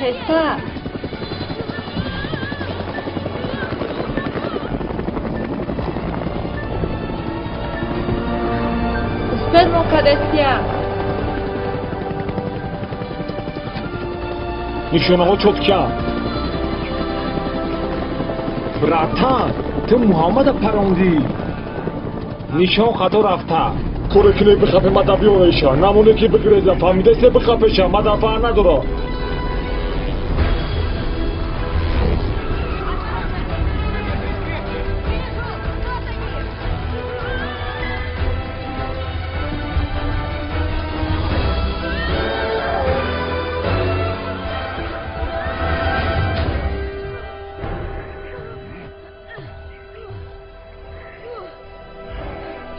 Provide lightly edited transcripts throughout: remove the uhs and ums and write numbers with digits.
Тезтар. Успел мо кадестия. Нишонаҳо чёткиян. Братан, ту Муҳаммада парондӣ. Нишон хато рафта. Коре кине бихапе мада биёреша. Намоне ки бигреза, фаҳмидасе бихапеша, мада фар надора.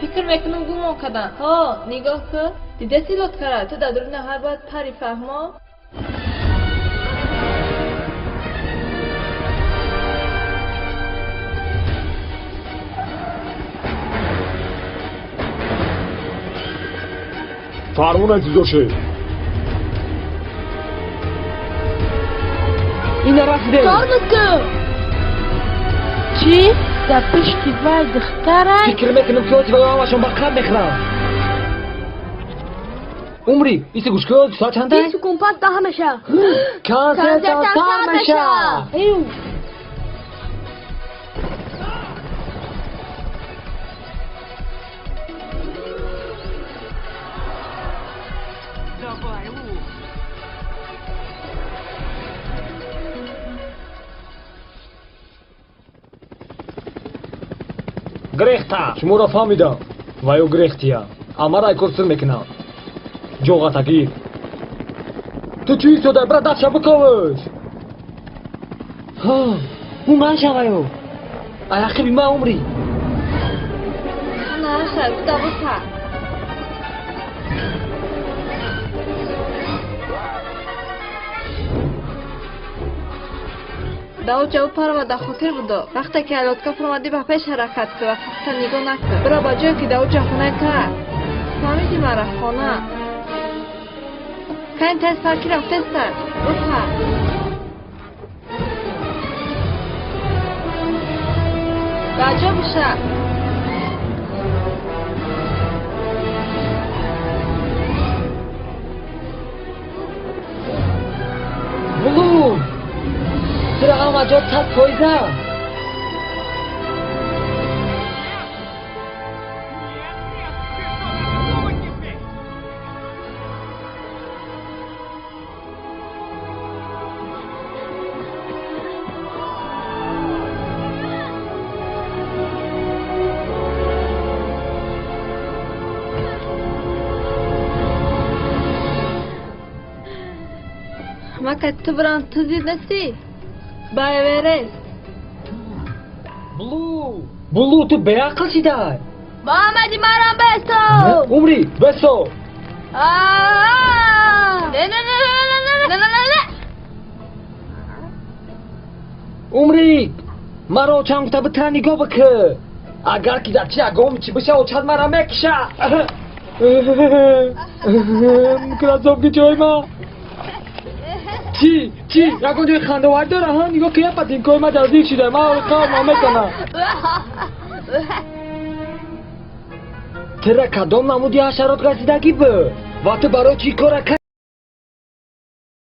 Фикр мекунам гумон кардам. Ҳо, нигоҳ кун. Дидаси лодкара, ту дар дуруни ҳар бояд пари, фаҳмо? Фармон азизоше. Ина расидем. Тормоз кун. Чӣ? Дар пишти вай духтара? Фикр мекунам ки оти вай ҳамашон ба қаб мехӯрам. Умри, иси гӯш кун, соат чанда? Бисту компас даҳ меша. Консерт сар меша. Эю. Давай, Лу. Грехта. Шуморо фаҳмидам. Ва ё грехтия. Амара айкор сир мекунам. Ҷоғатагир. Ту чӣ истодай, брат, дастша биковиш. Ҳа, ӯ ман шаваю. Аяқиби ман умри. Наша, куда бупа. Дао ҷавоб парова дар хотир будо. Вақте ки лодка фуромадӣ ба пеш ҳаракат кун ва пухта нигоҳ накун. Бира ба ҷое ки дао ҷа хонаи та. Фаҳмидӣ мара хона. Кайн тез пар ки рафтеста. Бупа. Ба ҷо биша. Блум! Тура ҳама ҷо 100%. Нет, нет, ты что, даже думать не смей! Мака ту биран ту зид нестӣ? Ба Эверест. Блу! Блу, ту беақл шидай. Муҳаммади марам бесо. Умри, бесо. Аа! Не, не, не, не, не, не, не, не, не. Умри, маро чанд гуфта битра нигоҳ бикун. Агар ки дар чи ягон чи биша, очад мара мекиша. Кроссовки ҷои ма. Чӣ? Чӣ? Ягон ҷои хандавар дора, ҳа? Нигоҳ кун, як патинкои ма дар зир шида. Ман қаб наметонам. Тира кадом намуди ҳашарот газидагӣ буд? Ва ту барои чӣ кора